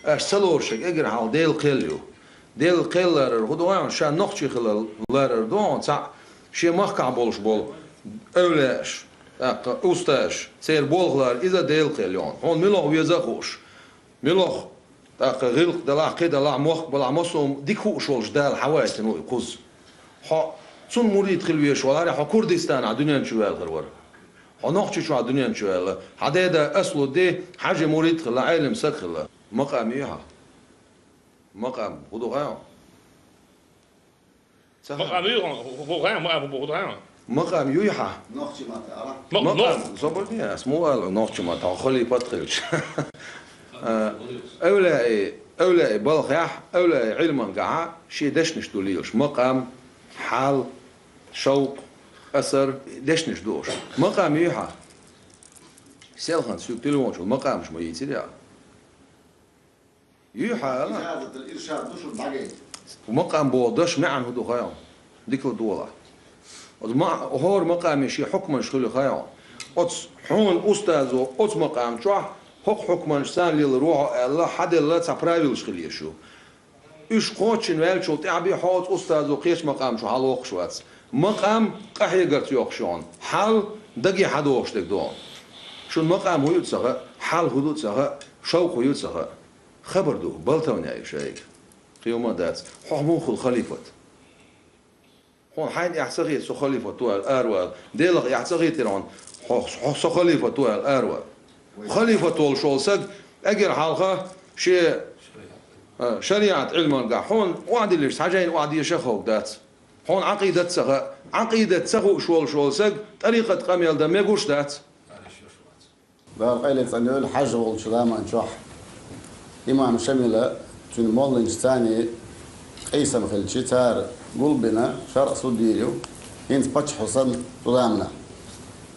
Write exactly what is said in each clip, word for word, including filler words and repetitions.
Аш ца лоруш шег эггара хьалха Делан кхел ю. Делан кхел ларар хӀун ду хьуна, ша нохчи хилар ларар ду хьуна, цхьаъ шен махкахь болуш болу эвлаяаш, тӀаккха устазаш, церан болх ларар, иза Делан кхел ю хьуна. Хьуна муьлха веза а хууш, муьлха, тӀаккха гӀиллакх далахь, кхин далахь, мохк балахь, массо а дика хууш волчу Дала хьан вайтина ву и кхуза. Хьо цунна мурид хила везаш валахь, хьо Курдистанахь дуьнен чу ваьлла хир вара. Хьо Нохчийчохь дуьнен чу ваьлла. Хьан деда Аслудди Хьаьжин мурид хилла, Ӏелам саг хилла. Макъам юй хьан? Макъам хӀун ду хьан? Ца хьан? Макъам юй хьан? ХӀу-, хӀу-, хьан? Макъам хӀу-, хӀу ду хьан? Макъам юй хьан? Нохчи мата, ала? Ма-, Макъам, нох-, собар де, ас ма вала нохчи мата, хьо халифат хилча. А, эвлаи, эвлаи балхехь, эвлаи Ӏилмангахьа шен дешнаш ду лелаш. Макъам, хьал, шовкъ, асар, дешнаш ду уьш. Макъам юй хьан? Селхана соьга телефон чухула макъамаш ма йийцира яа. Юй хьан ала? Ижазатул иршад ду шуна дӀагайта. Макъам боху даш маьӀна хӀун ду хьуна? Дика ладогӀалахь. Оцу ма-, хӀора макъаме шен хьукманаш хуьлу хьуна. Оцу хьуна устазо оцу макъам чохь хӀокху хьукманаш царна леларо хьо аьлла, хьан делла цхьа правилаш хила езаш ю. Уьш кхоччина ваьллачул тӀаьхьа бен хьо оцу устазо кхечу макъам чу хьалокхуш вац. Макъам къахьегарца йоккхуш ю хьуна. Хьал даге хьадогӀуш дерг ду хьуна. Шун макъам хӀун ю ца хаьа, хьал хӀун ду ца хаьа, шовкъ хӀун ю ца хаьа. Хабар ду, балтавняй шайга. Кхин хӀума дац. Хьо муха хуьлу халифат? Хьуна хьайна эхь ца хета со халифат ву аьлла, аравала. Делах эхь ца хетира хьуна, хьо, хьо со халифат ву аьлла, аравала. Халифат волуш волу саг, эггара хьалха шен, а, шариат Ӏилмангахь хьуна охьадиллиш, цхьа жайна охьадеша а ховг дац. Хьуна Ӏакъидат ца хаьа, Ӏакъидат ца хууш волуш волу саг, тӀарикъат къамел дан мегаш дац. Дала къайле цӀанйойла, хьаьж волчу заман чохь имам Шамила, цуьнан молланаш царний къийсам хилча, цара гулбина, шарӀ суд йийр ю, хӀинца паччахьо санна цу заманахь.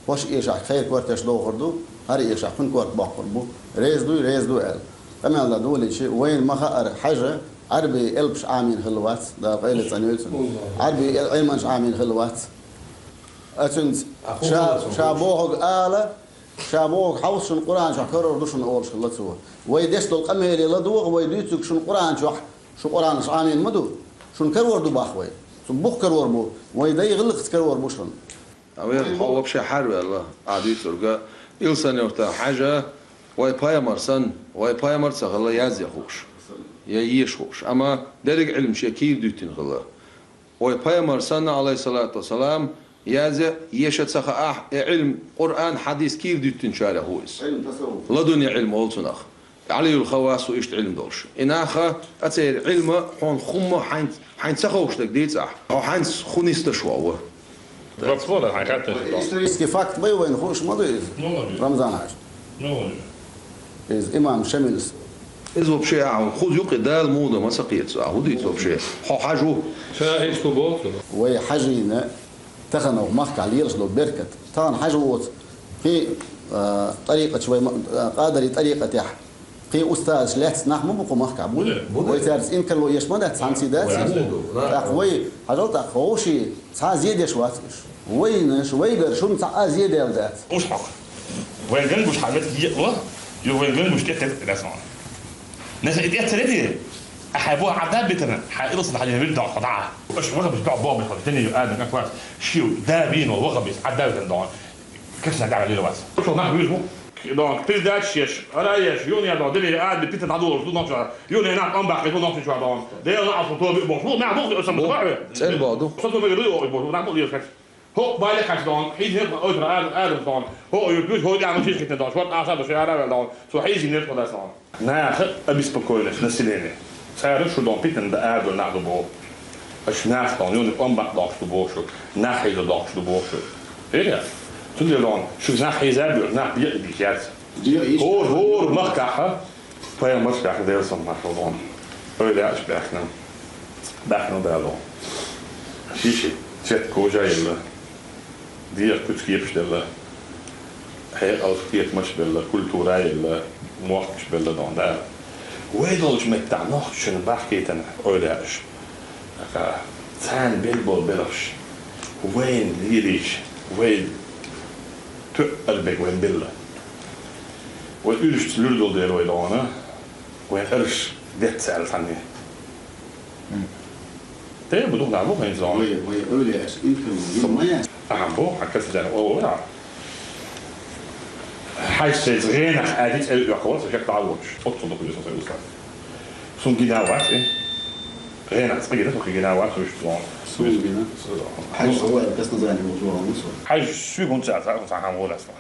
ХӀорш эшахь кхайкхортеш дохур ду, хӀара эшахь кхуьнан корта боккхур бу, реза дуй, реза ду аьлла. Къамел дан долийча, вайна ма-хаъара, хьаьжа Ӏарбийн элпаш Ӏамийна хилла вац, Дала къайле цӀанйойла цунна. Ӏарбийн эл-, Ӏилманаш Ӏамийна хилла вац. А цуьнца ша, ша бохург ала, ша бохург хьовса, шуна Къуръан чохь карор ду шуна олуш хилла цо. Вай деш долу къамеле ладогӀа, вай дуьйцург шуна Къуръан чохь, шу Къуръанаш Ӏамийна ма ду. Шуна карор ду боху вай. Цу бух карор бу. Вай дай гӀиллакхца карор бу шуна. Дан вер, хьо вообще хьарваьлла, ахь дуьйцург а, Илсхан-Юьртан хьаьжа, вай пайхамар санна, вай пайхамар ца хилла язъян хууш, я еша хууш. Амма дерриг Ӏилма шен кийра дуьттина хилла. Вай пайхамар санна, Ӏалайхиссалату вассалам, язъян, еша ца хаахь, и Ӏилма, Къуръан, хьадис кийра дуьттинчарех ву иза. Ладунни Ӏилма олу цунах. Ӏалиюл Хаввас ву иштта Ӏилма долуш. И наха а церан Ӏилма хьуна хӀумма хьайн, хьайн ца ховш дерг дийца ахь. Хьо хьайнца хӀун нисдаш ву? Исторический факт бай вайна хууш ма ду иза? Рамзан хьаьжа. Иза имам Шамилс. Иза вообще ахьа кхуза юкъе Дала муха дан ма ца кхета цо, ахьа хӀун дийца вообще? Хьо хьаьжа ву? Ша иштта боху. Вай хьаьжина тахана махкахь лелаш долу беркат. Тахана хьаьжа воцу кхин, а, тӀарикъаташ вай ма-, а, къадарий тӀарикъатехь кхин устазаш лаьцна нах ма бу кху махкахь, бу? Бу. Вай цаьрца инкарло еш ма дац, цхьаьнций дац. ТӀаккха вай, хьажал тӀаккха, вовший цхьа а зеде деш вац уьш. Вайна, вайгара шуна цхьа а зеделла дац. Уьш хьокху. Вайн ган гуш хьан мет йиъ ва, ю вайн ган гуш тӀе тет дац хьуна. Наса и тӀе ца леди, а хьайн боху Ӏадда битана, хьайн илсана хьан вирд доху дӀа. Уьш вахабис боху боху бис хьуна, дани ю Адам как вац, шиу да вийно вахабис Ӏадда битана доху. Кашна дӀа лила вац. Шо нах вуьш бу? Доху, пиздачаш еш, ара еш, юн я доху, дали Адам пита дӀадолуш ду нохча. Юн я нах къам баккхи ду нохча чуа доху. Дела на асу тоби боху. Нах боху, сам бу, боху. ЦӀен боху ду. Со тоби ду, боху, нах боху, еш. ХӀокху бале кхаьчна доху, хьийзина хетахь, ойтара ара, ара доху. ХӀо, юртуш, хӀо, дӀа, машин хитна доху, шорт аса доху, ши ара вел доху. Цо хьийзина хетахь доху. Наха обеспокоенность население. Цара шу доху, питана да ара доху, нах ду боху. Аша нах доху, юни къомбакъ дохуш ду боху шу, нах хьийза дохуш ду боху шу. Эля, цундела доху, шу нах хьийза а буьйху, нах бекъа бийш яц. ХӀора, хӀора махкахьа, Пайхамарш баьхна Делан салам маршалла доху. Ойла яаш баьхна. Баьхна Дала доху. Шиши, цетта кожа елла. Деха куьц кепаш делла. Хьекъалш кхетамаш белла, культура елла, мохкаш белла доху Дала. Вай долчу меттахь нохчашна бахкийтина ойла яаш. Аха, царна белла болу белхаш. Вайн лелийча, вай тоьар бег вайн белла. Вай уьллуш луьра долу дела вай дохана. Вайн арш детта аьлла цхьанне. Те, бу духна бу хӀинца зон. Вай, вай, эвлаяаш, инкам, ма яц. Аха, бу, хьан каса дара, о, о, о. Хьайша шайца гӀенах аьлла цӀе йоаккхалц, шек дӀавоацаш. Оццул дукха веза со сайца устаз. Сун гина вац, э? ГӀенах цӀе гина, сун гина вац, уж зон. Сун гина? Хьайша гӀо аьлла каса название ву зон, ву со. Хьайша шуьга хӀунда цӀе, цхьа хӀама гӀо лаьцна.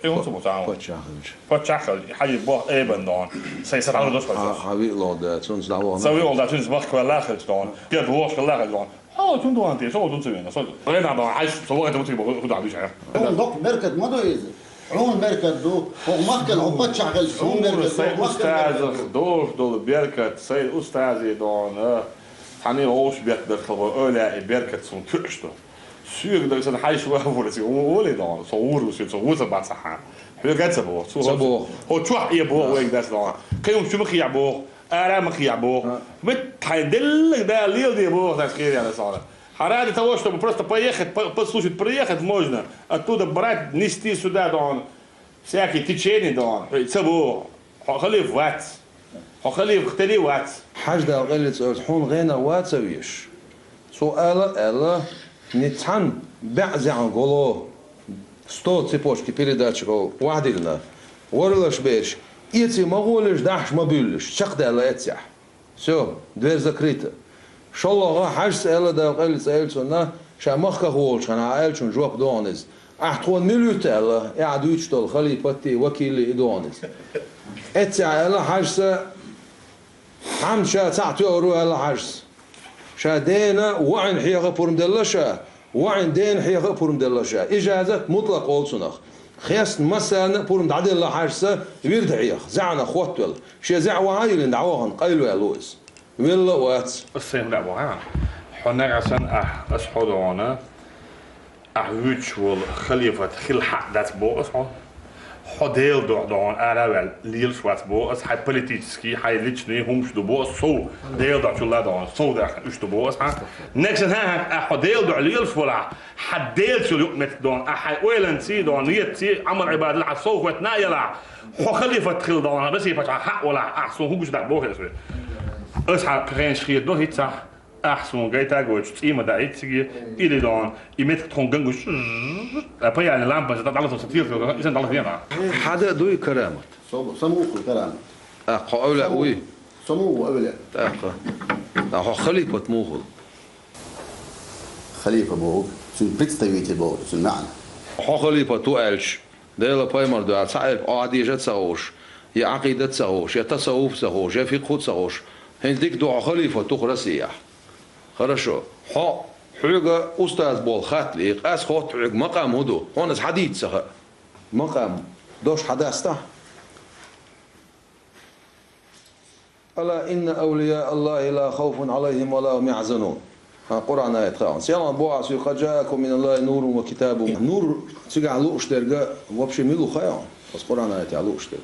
Э, хӀунда ца бу цхьа хӀама? Паччахь хилча. Паччахь хилча, хьажи бох эбан дон. Сай са дӀавода дош хилча. Хьан виъ лох да, цунца дӀавода. Са виъ лох да, цунца бахка ваьлла хилча дон. Кед вохаш хилла хилча дон. Хьо, цун дон те, со дун ца вена. Со гӀена дон, хьайша со вахита мутига боху, худа хьадуьйш хьа. Хьун доккха беркат ма ду иза. Хьуна беркат ду, хӀокху махкана хьо паччахь хилча, хьуна беркат ду, сай хӀокху махкана беркат устазах ду. Дош долу беркат, сай устазе дон, а, цхьанне вовш бетта беркат, хьо, ойла и беркат цунна туьаш ду. Соьга даг сан хьайша вахура, цига ву-, вуле дон, со вур ву, со вуца бацахьа. Хьоьга ца боху, цу Ца боху. Хьо чохь э боху вайга дац дон. Кхин хӀума чу ма кхехьа боху, ара ма кхехьа боху. А. Мит хьайн деллаг да леладе боху, дац кхеряна сона. Хьара для того, чтобы просто поехать, по-, послушать, проехать можно. Оттуда брать, нести сюда дон. Всякие течения дон. Хьо ца боху. Хьо халифа вац. Хьо халифа тери вац. Хьаждал къелли цӀерца хьуна гӀенах ваца веш. Цо ала аьлла, ницхьан баьӀзаьӀан голо, сто цепочки передач вахдирна. Варалаш берш, эци ма гӀолаш, дахьаш ма буьллаш, чекхдаьлла эццехь. Всё, дверь закрыта. ШоллагӀа хьажас аьлла, Дала къелли цӀа аьлла цунна, ша махках волчу хана аьллачун жоп догӀун иза. Ахь тхуна мила вуьтта аьлла, и ахь дуьйцуш долу халипатти, вакилли и догӀун иза. Эццехь аьлла хьажаса, хьамда ша цхьаъ тоьар ву аьлла хьажас. Ша дена воӀина хьеха пурм делла ша, воӀина дена хьеха а пурм делла ша. Ижазат мутлакъ олу цунах. Хестна массарна а пурм дӀаделла хьажаса, вирда хьеха, зӀаьнах хоттавелла. Шен зӀаьӀ вахьа а йиллина дӀавахана, къайлаваьлла ву иза. Велла а вац. Ас сайна дӀа бохьа. Хьо нагахь санна ахь, ас хьо догӀана, ахь вуьйцуш волу халифат хила хьаъ дац боху ас хьо. Хьо Делан дуьхьа догӀана ара а ваьлла, лелаш вац боху ас, хьайн политический, хьайн личный хӀумаш ду боху ас, сов Делан дуьхьа чулла догӀана, сов дахьа уьш ду боху ас хьан. Нагахь санна ахь хьо Делан дуьхьа лелаш волахь, хьан Делаца йолу юкъаметтиг догӀана, ахь хьайн ойланций догӀана, ниятций, Ӏамал-Ӏибадатций ахь сов хӀоьттина а елахь, хьо халифат хила догӀана, Россия пачхьалкх хьаъ волахь, ахь суна хӀун гуш дакъа боху ас вай. Ас хьан кхин хенаш хетадо хӀинццахь. Ахь суна гайта а гойтуш, цӀий ма даийта циге, или догӀана, и меттиг тхуна ган гуш, а паялни лампанца дӀа-, дӀалатоса тера, иза дӀалатена. Хьада а дуй карамат? Со, со муха карамат? ТӀаккха хьо эвлаъ вуй? Со муха ву эвлаъ? ТӀаккха. ТӀаккха хьо халипат муха ву? Халифа боху, цуьнан представитель боху, цуьнан маьӀна. Хьо халипат ву аьлча, Делан пайхамар дуьхьа цхьа элп охьадеша а ца хууш, я Ӏакъидат а ца хууш, я тасаввуф а ца хууш, я фикъхӀу а ца хууш, хӀинца дика ду хьо халифат ву-кх Россияхь. Хорошо. Хьо, хьоьга устаз боху хаттале, ас хотту хьоьга, макъам хӀун ду? Хьуна аса хьадийца ца хаьа. Макъам дош хьадастахь? «Ала инна авлияа Аллахи ла хавфун алайхим ва ла хум яхзанун». Ха, Къуръан аят хаьа. Селхана боху аса: «Къад жаакум мин Аллахи нурун ва китабун». Нур цигахь лууш дерг вообще мила ву хаьа? Аса Къуръан аятехь лууш дерг.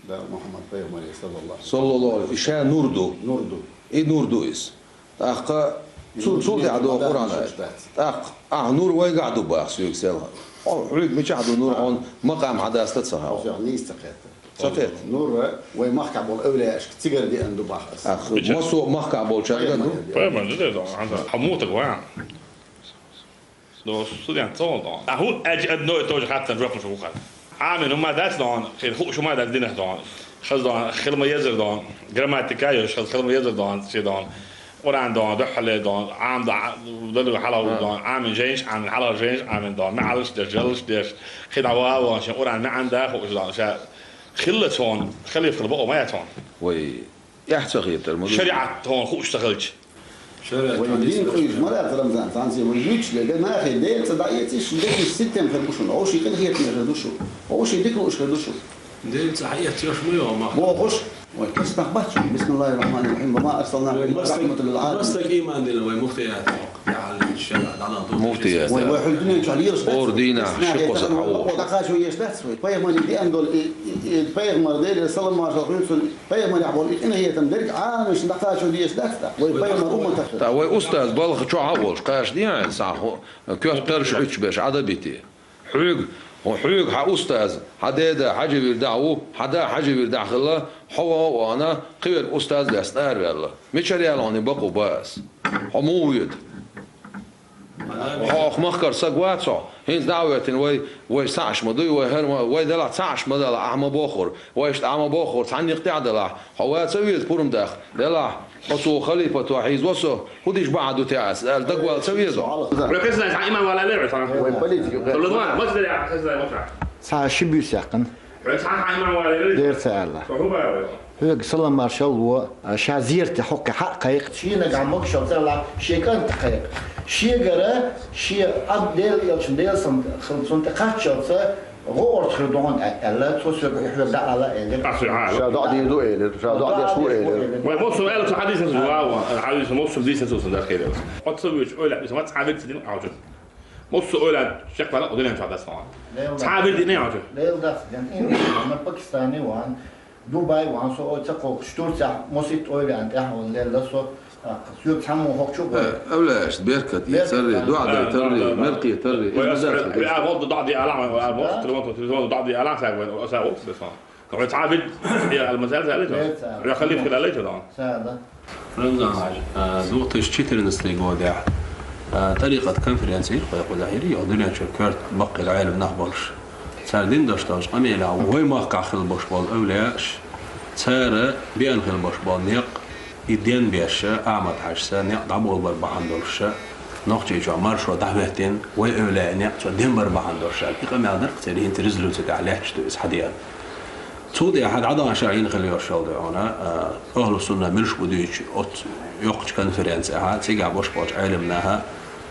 Да, Мухаммад пайхамаре, саллаллаху. Саллаллаху алейхи. И ша нур ду. Нур ду. И нур ду иза. ТӀаккха цу-, цул тӀаьхьа догӀу Къуръан аят. ТӀаккха ахь нур вайгахь ду баха соьга селхана. Хьо, хьоьга мичахь ду нур, хьуна макъам хьадаста ца хаьа? Хьо соьга нийса ца кхетта. Ца кхетта. Нур вай махкахь болу эвлияашка цигара деана ду баха аса. Ах, массо а махкахь болчаьрга ду? Пайхамар ду. Пайхамар ду, де, хьан ца-, хьо муха таг ван? До студент ца ван дон. А хӀун аьлча одно и то же хаттарна жоп луш ву хьан. Амин, хӀума дац дон, хир хууш хӀума дац динах дон. Хаза дон, хила ма езар дон. Грамматика йош, хаза хила ма езар дон, ци дон. Къуръан дон, дуьххьале дон, Ӏам дон, далу хьалха дон, Ӏамин жайнаш, Ӏамин хьалха жайнаш, Ӏамин дон. МаьӀалш деш, жалш деш, кхин дӀа ван ван, шен Къуръан маьӀан да хууш дон. Ша хилла цон, халиф хила бакъо ма яц хьуна. Вай, эхь ца хетар, ма ду. ШариӀат тхуна хууш ца хилча. Вай дин къуьйсуш ма дац, Рамзан, цхьаьнций вай вуьйцуш дерг, нахе Делан цӀа дӀаэцийша, дерриш ситтем хир бу шуна, хӀо шен къинхетаме хир ду шу, хӀо шен дика лууш хир ду шу. Делан цӀа хьаэцча йош ма йогӀу мах. Бохуш, вай кхин нах бац шуна. Бисмиллахир-рахманир-рахим. Ва ма арсалнака илла рахматан лил Ӏаламин. Вай муфтият. Вай, вай хьуьлда дуьнен чохь лелаш дац. Ор дийнахь ши кхо сахьт хьо. ДӀакхачо еш дац вай. Пайхамаре деана долу и, и, и пайхамар, Делера салам-маршалла хуьлда цунна, пайхамарехь болу и къинхетам дерг Ӏаламашна дӀакхачо дезаш дац тӀаккха. Вай пайхамар умматах. ТӀаккха вай устаз балха чохь а волуш, кхаша дехьа схьа хӀу-, коьрта кхераш Ӏуьттуш берш Ӏада бити. Хьоьга Хьо хьоьга хьан устаз, хьан деда Хьажи-Вирдахь ву, хьан да Хьажи-Вирдахь хилла, хьо ван а вахана, кхиверг устаз лаьцна араваьлла. Мичара яьлла хьуна бакъо, Баас? Хьо муха воьду? Хьо оха махкара саг вац хьо? ХӀинца дӀа а воьттина вай, вай цхьаъ ма дуй, вай хӀара ма, вай делахь цхьаъ ма делахь, ахьа ма бохура. Вай иштта ахьа ма бохура, цхьанна юкъа тӀехь делахь. Хьо ваца веза пурам даха? Делахь, хьо цо халифато хьийзаво со, хӀун дича бахьа ду те ас, аьлла дагавала ца веза? Вай кхин цхьа иман валале вай цхьа. Вай политика. Саллаллаху алейхи ва саллям, ма ца дери, а, ца дери, ма ца. Цхьа ши буьйса яьккхина. Вай цхьа иман валале. Дера ца аьлла. Со хӀун бара вай? Хьоьга салам-маршалла ло, ша зерате хьокхе хьакхайкха. Шена гӀа могашалла ца лахь, шен кӀанта кхайкха. Шегара, шен Ӏабд-, Дела элчан, Дела сан хила цунна тӀе кхаччалца, гӀо орца хир ду хьуна аьлла, цо соьга хьоьга дӀаала элира. Ша доӀа дийр ду элира, ша доӀа деш ву элира. Вай, массо аьлла, цу хьадисаца ву, ву, хьадис массо дийца цо сан дара хир. Оццу вуьйцу ойла, бисма цхьа вирд дина ахчу. Массо ойла, чекхвала, дуьнен чу дас ма. Цхьа вирд дина ахчу. Лел дац, ден, ин, ма Пакистане ван. Дубай ван со, оцу кхокхуш Турцехь моситта ойла тӀехь ван лелла со, а, соьга цхьаммо хӀокху чу. Э, авлааш, беркат, и царри, дуӀа дай тарри, меркъе тарри, иза ма дац. Вай а гӀолда дуӀа ди алахь, вай а гӀолда телефон, телефон дуӀа ди алахь, саг вай, саг вай, телефон. Вай цхьа вид, я алмазал зале то. Вай халиф хила лай то, да. Са, да. Рамзан-Хьаьжа, а, две тысячи четырнадцатый годехь, а, тӀарикъат конференци йира кхузахь, йира, йо, дуьнен чуьра коьрта баккхийла Ӏелам нах болуш. Цара дина долуш долчу къамелехь вай махкахь хила болуш болу эвлаяаш, цара беана хила болуш болу некъ, и денбеш, Ахьмад-Хьаьжас некъ дӀаболабар бахьана долуш, Нохчийчохь маршо дӀахӀоьттина, вай эвлаяийн некъ цо денбар бахьана долуш аьлла. И къамел дара-кх церан хӀинца резолюци тӀехь лаьтташ ду иза хьадеана. Цул тӀаьхьа дӀадаханчара йина хила йолуш йолу ду хьуна, а, Ахьлу-сунна муьлш бу дуьйцуш оццу йоккхачу конференцехь, цигахь болуш болчу Ӏелам наха,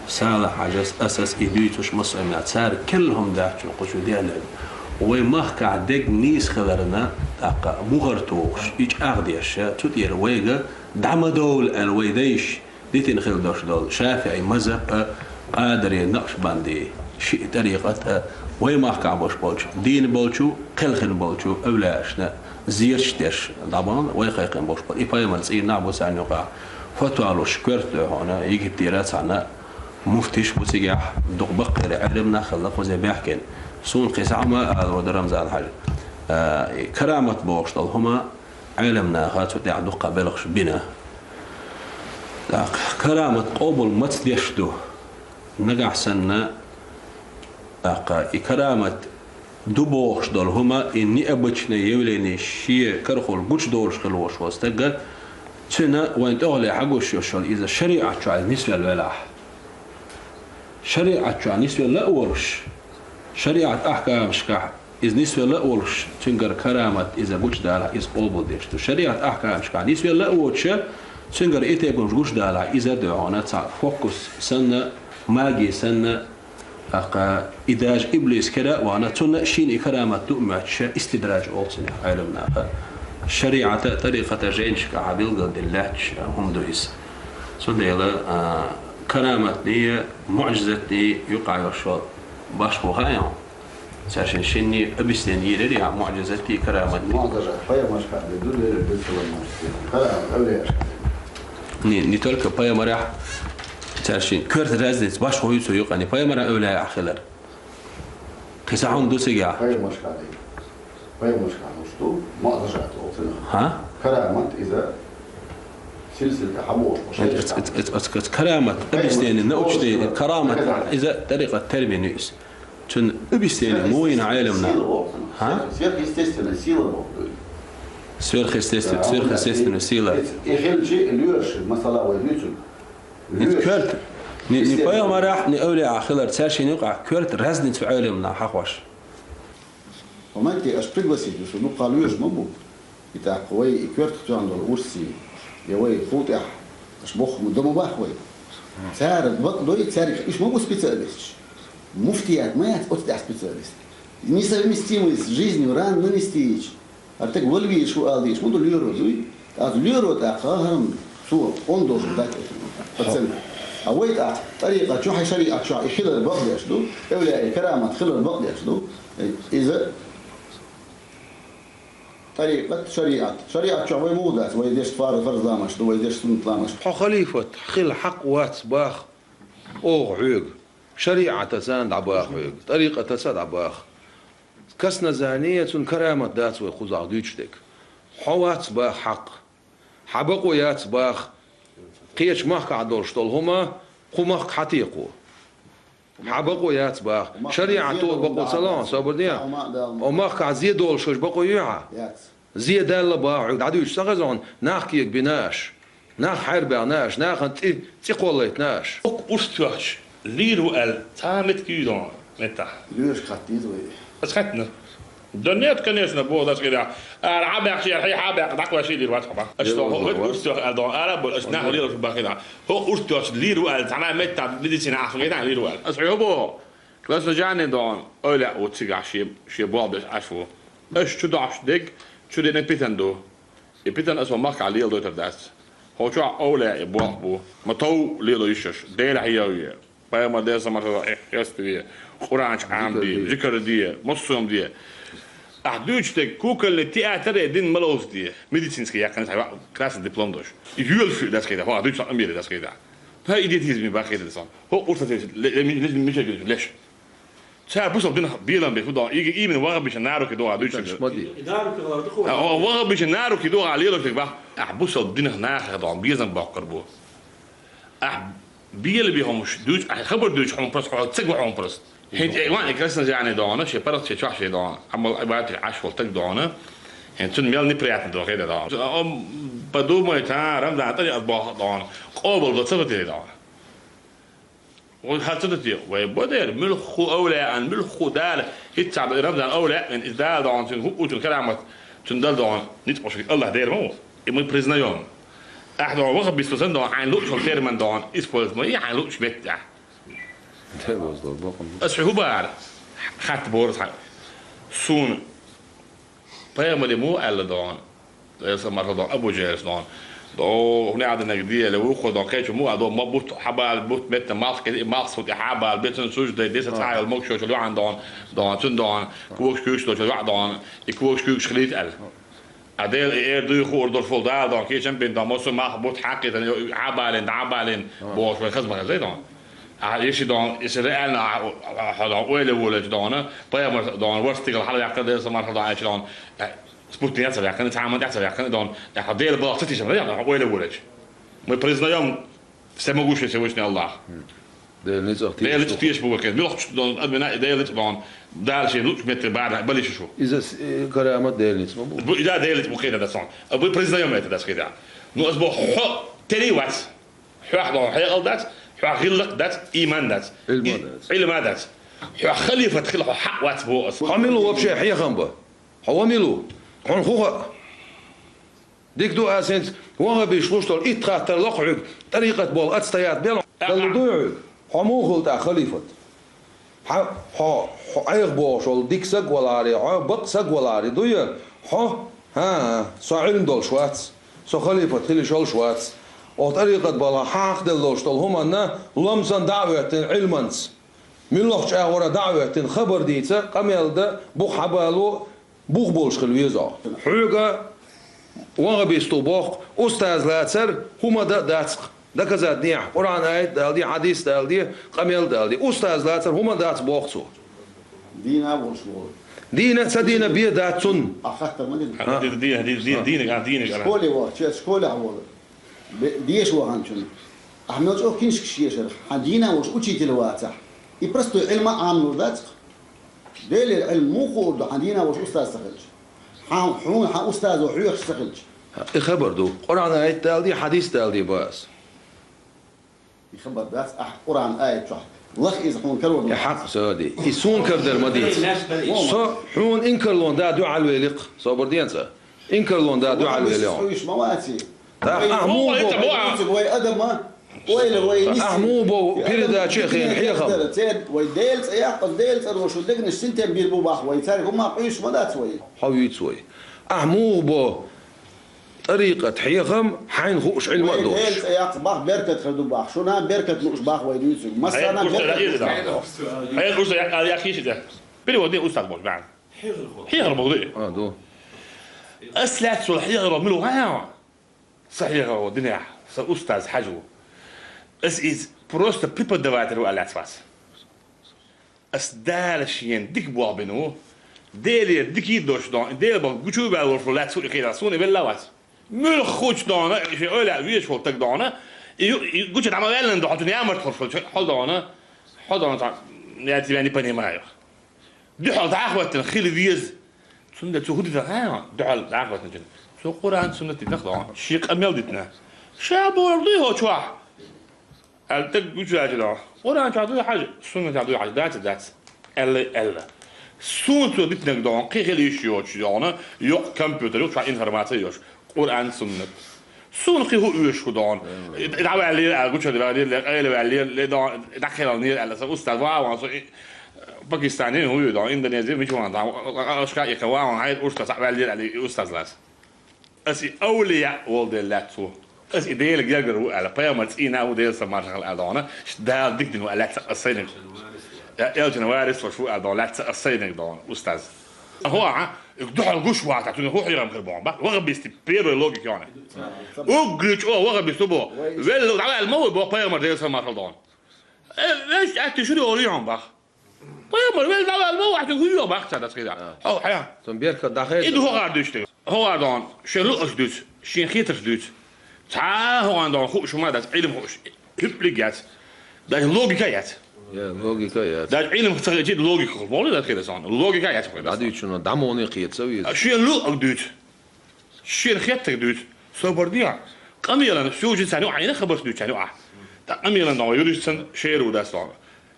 Салахь-Хьаьжас, асас и дуьйцуш массо а имна, цара керла хӀума дац чу кху чу денлерг. Вай махкахь дерг нийса хиларна, тӀаккха мухӀар тухуш, и чӀагӀдеш, цу тӀера вайга дӀа ма довла аьлла вай дайша дитина хила долуш долу ШафиӀи мазхӀаб а, Къадари, Накъшбанди, шиъ тӀарикъат а, вай махкахь болуш болчу, дийна болчу, кхелхина болчу эвлаяашна зераш деш дӀабахана, вай кхайкхина болуш болу. И пайхамар цӀийнахь бу царна юкъахь, фатва луш коьрта ду хьуна, Египтера цхьана муфтиш бу цигахь, дукха баккхийра Ӏелам нах хилла кхузахь баьхкина. Суна кхин цхьа хӀума ала вада, Рамзан-Хьаьжа. А, и карамат бохуш долу хӀума Ӏелам наха цу тӀехь дуккха белхаш бина. ТӀаккха карамат къобал маца деш ду? Нагахь санна, тӀаккха и карамат ду бохуш долу хӀума, и необычное явление шен карахула гучудолуш хила волуш волу стага, цуьнан вайн тӀехула хьагуш йолуш йолу иза шариӀат чохь нисвелла велахь. ШариӀат чохь нисвелла а волуш, шариӀат ахкамашкахь иза нисвелла а волуш, цуьнгара карамат иза гучудалахь, иза къобалдеш ду. ШариӀат ахкамашкахь нисвелла а воцуша, цуьнгара и тайпа хӀумаш гучудалахь, иза а ду хьуна цхьа фокус санна, маги санна, тӀаккха и даже иблис кара а вахана, цунна а шена и карамат ду а моьттуша, истидраж олу цунах Ӏелам наха. ШариӀата, тӀарикъата жайнашкахь билгалдина лаьтташ хӀума ду иза. Цундела, а, караматний, муӀжизатний юкъахь йолуш йолу башхо хаьий хьуна? Цаьршинна шинний объяснени йийр яра, муӀжизатий, караматий. МуӀжизат пайхамаршкахь де ду, дерриг ду салам маршалла. Карамат эвлияшкахь де. Не, не только пайхамарехь, цаьршинна коьрта разница башхо ю цу юкъана, пайхамаран эвлияехь хилар. Кхин цхьа хӀума ду цигахь? Пайхамаршкахь де. Пайхамаршкахь луш ду, муӀжизат олу цунах. Хьа? Карамат иза силсилка хьаболуш. Эц, эц, эц, эц, эц, карамат, объяснени, научный, карамат, иза тӀарикъат термин ю иза. Цуьнан объяснени муха йина Ӏелам наха? Хьа? Сверхъестественная сила боху. Сверхъестествен-, сверхъестественная сила. И хилчи лоьраш, масала, вай дуьйцург. Иза коьрта. Ни, ни пайхамарехь, ни эвлияехь хилар, цаьршинна юкъахь коьрта разница Ӏелам наха хьахош. Помните, аш пригласить ю, со дуккха лоьраш ма бу. И тӀаккха вай и коьртах тоьхна долу урсий, я вай хӀу тӀехь, аша бохху ма ду ма бахха вай. Цара бакъ дой, цаьрга уьш ма бу специалисташ. Муфтият ма яц оцу тӀехь специалист. Несовместимый с жизнью ран нанести йича, хӀара стаг валвийш ву ала дийш ма ду лоьро дуй. ТӀаккха лоьро тӀаккха хӀара цо он должен дать оцунах оценка. А вай тӀаккха тӀарикъат чохь, шариӀат чохь и хилар бакъдеш ду, эвлияийн карамат хилар бакъдеш ду. Иза ТӀарикъат, шариӀат. ШариӀат чохь вай муха дац, вай деш фар-, фарз ламазаш ду, вай деш суннат ламазаш. Хьо халифат хила хьакъ вац баха оха хьоьга. ШариӀатаца дӀабаха хьоьга, тӀарикъатаца дӀабаха. Касназани, цун карамат дац вай кхузахь дуьйцуш дерг. Хьо вац баха хьакъ. Хьан бакъо яц баха. Кхечу махкахь долуш долу хӀума кху махка хьан текхо. Хьан бакъо яц баха. ШариӀато бакъо ца ло хьуна, собар де. О махкахь зе долуш хӀуш бакъо ю хьан? Зе даьлла баха хьоьга дӀадуьйцуш ца хеза хьуна, нах кегабина аша. Нах хьербаьхна аша, нахана цӀи, цӀи кхоллайтина аша. ХӀокху урс тоьхча лийр ву аьлла, цхьа а меттиг юй дохьа, меттахь. Лоьрашка хатта деза вай. Ас хаттина. Да нет, конечно, бо дас кхидӀа. Ара хьа баьхча, яра хьа баьхка, дӀакхоьссий лийр вац хьо бах. Ас тоху хӀокху урс тоьхча аьлла дохьа, ара бу, ас нах лелаш бахина. ХӀокху урс тоьхча лийр ву аьлла, цхьана а меттахь медицина ахча гайтахь лийр ву аьлла. Ас хьо бо. Классно Жанни дохьа, ойла а ву цигахь шен, шен болх беш Ӏаш ву. Аш чу дохьуш дерг, чу дина питан ду. И питана аса махкахь леладойтар дац. ХӀокху чохь овлияъ и болх бу. Ма тов лело йиш яш. Дела хьеге. Пайхамар Делан салам-маршалла хуьлда цунна, хеставе. Къуръанчу Ӏамаде, зикар де, массо а де. Ахь дуьйцуш дерг кукольный театр а дина ма ловзаде. Медицинский яьккхина цхьа красный диплом долуш. И йоьлуш ю дас кхидӀа, хьо ахь дуьйцуш цхьа къамеле дас кхидӀа. ХӀай идиотизме баккхийта сан. ХӀокху урсаца ле-, ле-, ле-, ле-, мича гина леш. Цара бусалба динах белам беш ма догӀу. Ига именно ваххабишан наруки догӀа дуьйцуш. Ма де. А, о, ваххабишан наруки догӀа лелош дерг бах. Ахь бусалба динах нахах догӀу безам боккхур бу. Ахь бела бе хьуна дуьйцу, ахь хабар дуьйцу хьуна просто, хьо ца го хьуна просто. ХӀинца э ван и Красноярье догӀу, шен паргӀат шен чохь шен догӀу. Амма Ӏибадатехь Ӏаш волу стаг догӀу. ХӀинца цунна мел неприятно догӀу хеда догӀу. Подумай, та, Рамзан тӀаьхьа боху догӀу. Къобал до ца хӀоттийна догӀу. Вай хьаца ду те, вай бо дера, муьлхху овлияъан, муьлхху Дала, хӀинца Рамзан овлияъ, иза Дала догӀун, цуьнан хӀуъучун карамат, цуьнан дала догӀун, ницкъ бохуш Аллах дера ма ву. И мы признаём. Ахь догӀун ваххабист сан догӀун, хьайна луъучу термин догӀун, использовать ма е хьайна луъучу меттехь. Ас хьуьга хӀун бахара? Хатта бора цхьа. Суна Пайхамаре муха аьлла догӀун? Делан салам-маршалла хуьлда цунна, Абу Жахьлас догӀун. До, хӀун аьлла динарг де, ле вукхо догӀун, кхечу муха аьлла догӀун, ма бутт, хьабала бутт, метта малх, кхин и малх схьа тӀе хьабала, бецан сужда дай, десять цхьа йолу могушочул йоӀана догӀун, догӀун, цуьнан догӀун, когаш куьйгаш долчул йоӀ догӀун, и когаш куьйгаш хилийта аьлла. А Дела и эр дуй хуур долуш волу Дала догӀун, кхечам бен догӀун, массо а малх бутт хьакхийтина, хьабалийна, дӀабалийна, бохуш вай хаза ма хезий догӀун. А, иши догӀун, иши реально, а, а, хьо догӀун, ойла волчу догӀун, пайхамар догӀун, ворхӀ стигала хьалаваьккхина, Делан салам-маршалла хуьлда цунна, аьлла догӀун, э, Спутник яц ваьккхина, цхьа а ма яц ваьккхина, догӀун, э, хьо Дела боху ца тешна, догӀун, ойла волчу. Мы признаём всемогущий Всевышний Аллах. Делан ницкъ Делан ницкъ тешаш бу вай кхин. Муьлххачу догӀун, админа, Делан ницкъ догӀун, Дала шен луъучу метте бара, балийша шу. Иза с-, э, карамат Делан ницкъ ма бу. Бу, и да, Делан ницкъ бу кхин дан сан. А мы признаём это, дас кхидӀа. Ну, ас боху, хьо тери вац. Хьох догӀун хьекъал дац, хьох гӀиллакх дац, иман дац. Ӏилма дац. Ӏилма дац. Хьох халифат хила хьо хьакъ вац боху ас. Хьо мила ву вообще хьехам бан? Хьо ва мила ву? Хьуна хӀун хаьа? Дика ду ас хӀинца ваххабиш луш долу итт хаттар ло хьоьга, тӀарикъат болу отстоять бел далла дуй хьоьга? Хьо муха хуьлу тӀаккха халифат? Хьан, хьо, хьо Ӏеха бохуш волу дика саг валаре, хьо бакъ саг валаре дуй? Хьо, хӀан, со Ӏилма долуш вац, со халифат хила йиш йолуш вац. Оха тӀарикъат балахь хьан хьакъ делла долуш долу хӀуманна ломсан дӀа а хӀоьттина Ӏилманца. Муьлххачу агӀора дӀа а хӀоьттина хабар дийца, къамел дан, бух хьабало, бух болуш хила веза хьо. Хьоьга ваххабист ву боху, устаз лацар хӀума дан а дац-кх. Доказать дехьа, Къуръан аят а далале, хьадис а далале, къамел а далале. Устаз лацар хӀума дац боху цо. Дийна а волуш волу. Дийна а, ца дийна а бен дац цунна. А хаттар ма дина. Ха? Ди-, ди-, ди-, ди-, дийна, а, дийна, а. Школе вахча, школехь волу. Бе-, деша ваханчунна. Ахьа мел чӀогӀа киншкаш ешарх, хьан дийна а волуш учитель вацахь. И простой Ӏилма а Ӏамалур дац-кх. Делера Ӏилма муха хуур ду, хьан дийна а волуш устаз ца хилча? Хьан, хьуна хьан устазо хьоьхуш ца хилча? И хабар ду. Къуръан аят а далале, хьадис а далале бан ас. И хабар дац, ахь Къуръан аят чохь лаха иза хьуна карор ма вац. И хьакъ ца ди. И суна карадар ма дийца. Со хьуна инкарлон да дуьхьал великх. Собар де ца. Инкарлон да дуьхьал великх. Къуьйсуш ма вац. Ахь муха бо? Вай адама, ойла вай ниса. Ахь муха бо передача а хиъна хьехам? Церан вай Делан цӀе яккха, Делан цӀаро шу дегнаш синтем бийр бу бах вай, цаьрга хӀумма къуьйсуш ма дац вай. Хьо вуьйцу вай. Ахь муха бо тӀарикъат хьехам, хьайна хууш Ӏилма а долуш? Вай Делан цӀе яккха бах, беркат хир ду бах. Шуна беркат лууш бах вай дуьйцург. Массарна беркат лууш бах. Хьайна хууш дан яккха, яккха йиш ю те? Перевод де устаз боху, бан. Хьехар боху де. А, ду. Ас лаьцна волу хьехаро мила ву хьан? Сан хьехаро динехь, сан устаз хьажа ву. Ас иза просто преподаватель ву аьлла лаьцна вац. Ас Дала шена дика болх бина ву, Делера дика йийца дош дона, Дела боху гучу а ваьлла волуш ву лаьцна и кхийрахь, суна и велла вац. Муьлххачу дона, шен ойла везаш волу таг дона, и ю-, и гуча дӀа ма ваьллина дона, хьо цунна ямарт хӀорш волчу хьо дона, хьо дона цхьа, я тебя не понимаю. Дуьхьал дӀахӀоттина хила веза. Цундела цо хӀун дитина, а, дуьхьал дӀахӀоттинчун? Цо Къуръан, суннат дитина дона, шен къамел дитина. Ша бохург дуй хӀокху чохь? Аьлла, таг гучудаьлча дона. Къуръан чохь дуй хьажа, суннат чохь дуй хьажа, дац а дац. Аьлла, аьлла. Суна цо дитинарг дона, кхин хила йиш йоцуш дона, йоккха компьютер ю, чохь информация йоцуш. Къуръан, суннат. Суна кхин хӀун оьшуш ву дона? И дӀаваьллера аьлла, гучудаьллера, къайлаваьллера, ле дона, дӀакхелхинера аьлла, сан устаз ван, со и Пакистане хӀун ю дона, Индонезия, мича ван дона, ашка и кхин ван, хьайна уьш цхьаъ ваьллера аьлла, и устаз лаьцна. Аса и авлияъ волу дела лаьцна ву. Аса и Делан гергара ву аьлла, пайхамар цӀийнах ву, Делан салам-маршалла хила аьлла дона, Дала дика дина ву аьлла лаьцна аса сайниг. Я элчан варис волуш ву аьлла дона, лаьцна аса сайниг дона, устаз. ХӀун ахьа, и дуьхьал гуш вац, цуьнан хӀун хьехам хир боху, бах, вахабисти первый логика йона. Уггар чӀогӀа вахабист ву боху. Велла, дӀаваьлла ма ву боху пайхамар, Делан салам-маршалла хила дона. Э, вешта аьтту шуьра олу йона бах. Пайхамар велла дӀаваьлла ма ву, ахь цуьнга хӀун йо бах ца дацкхийда. Хьо, хьан? Цунна беркат дӀахайда. И ду хӀокхара дуьйцу тӀе. ХӀокхара дона, шен луъург дуьйцу, шен хетарг дуьйцу. Цхьа а хӀокхара дона хууш хӀума дац, Ӏилма хууш, хӀуьппалиг яц. Даже логика яц. Я, логика яц. Даже Ӏилма ца хилча, логика хуьлу. Ма хӀун дац хир сан? Логика яц хир сан. ДӀадуьйцучунна дӀа муха кхета ца веза. Шен луъург дуьйцу. Шена хеттарг дуьйцу, собар де. Къамелан сюжет царна ю ахь, хьайна хабарш дуьйцу царна ю ахь. ТӀаккха къамелан дона юристан шера ву дац дона.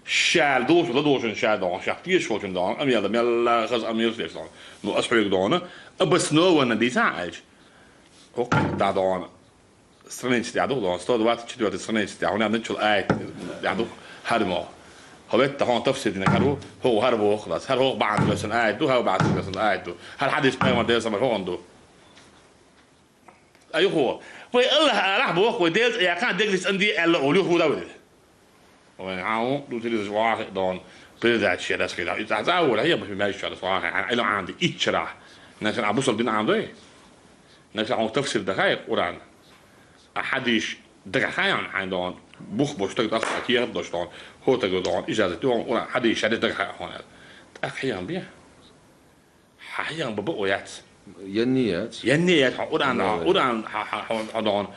Ша долуш, ладогӀучун ша дона, ша тешаш волчун дона, къамел дан мелла хаза къамелаш деш дона. Ну, ас хьоьга дона, обоснованно дийца аьлча. ХӀокху да дона. Страница тӀехь ду, сто двадцать четвёртый страница тӀехь, хӀунда аьлча начал аят тӀехь ду, хӀара мо. ХӀокху ветта хьуна тафсир динарг хӀара ву, хӀокху хӀара боху лац. ХӀара хӀокху бахьана доьссина аят ду, хӀара бахьана доьссина аят ду. ХӀара хьадис пайхамар Делан салам-маршалла хила дона. Ай, юха, вай Аллах алахь боху, вай Делан цӀе яьккхина дегнаш цӀанде аьлла олу, юха ву да вай. Вайн хьан ву, ду телевизор вахе дона, передача шен дас хила. И цхьа цхьа а вара, хьеба ши маьждиг чохь дас вахе, хьан Ӏилма Ӏамаде иччарахь. Нагахь а бусалба дин Ӏамадой? Нагахь хьуна тафсир дахьа Къуръан? А хьадийш дагахь хаьа хьуна хьайн дона? Бух бош таг даха, кехат дош дона, хӀо таг дона, ижазат ю хьуна Къуръан, хьадийш шаьрда дагахь хаьа хьуна аьлла. ТӀаккха хьехам бе. Хьан хьехам бан бакъо яц. Янне яц. Янне яц, хьо Къуръан, Янне яц. Къуръан хьо, хьо, хьо, хьо дона.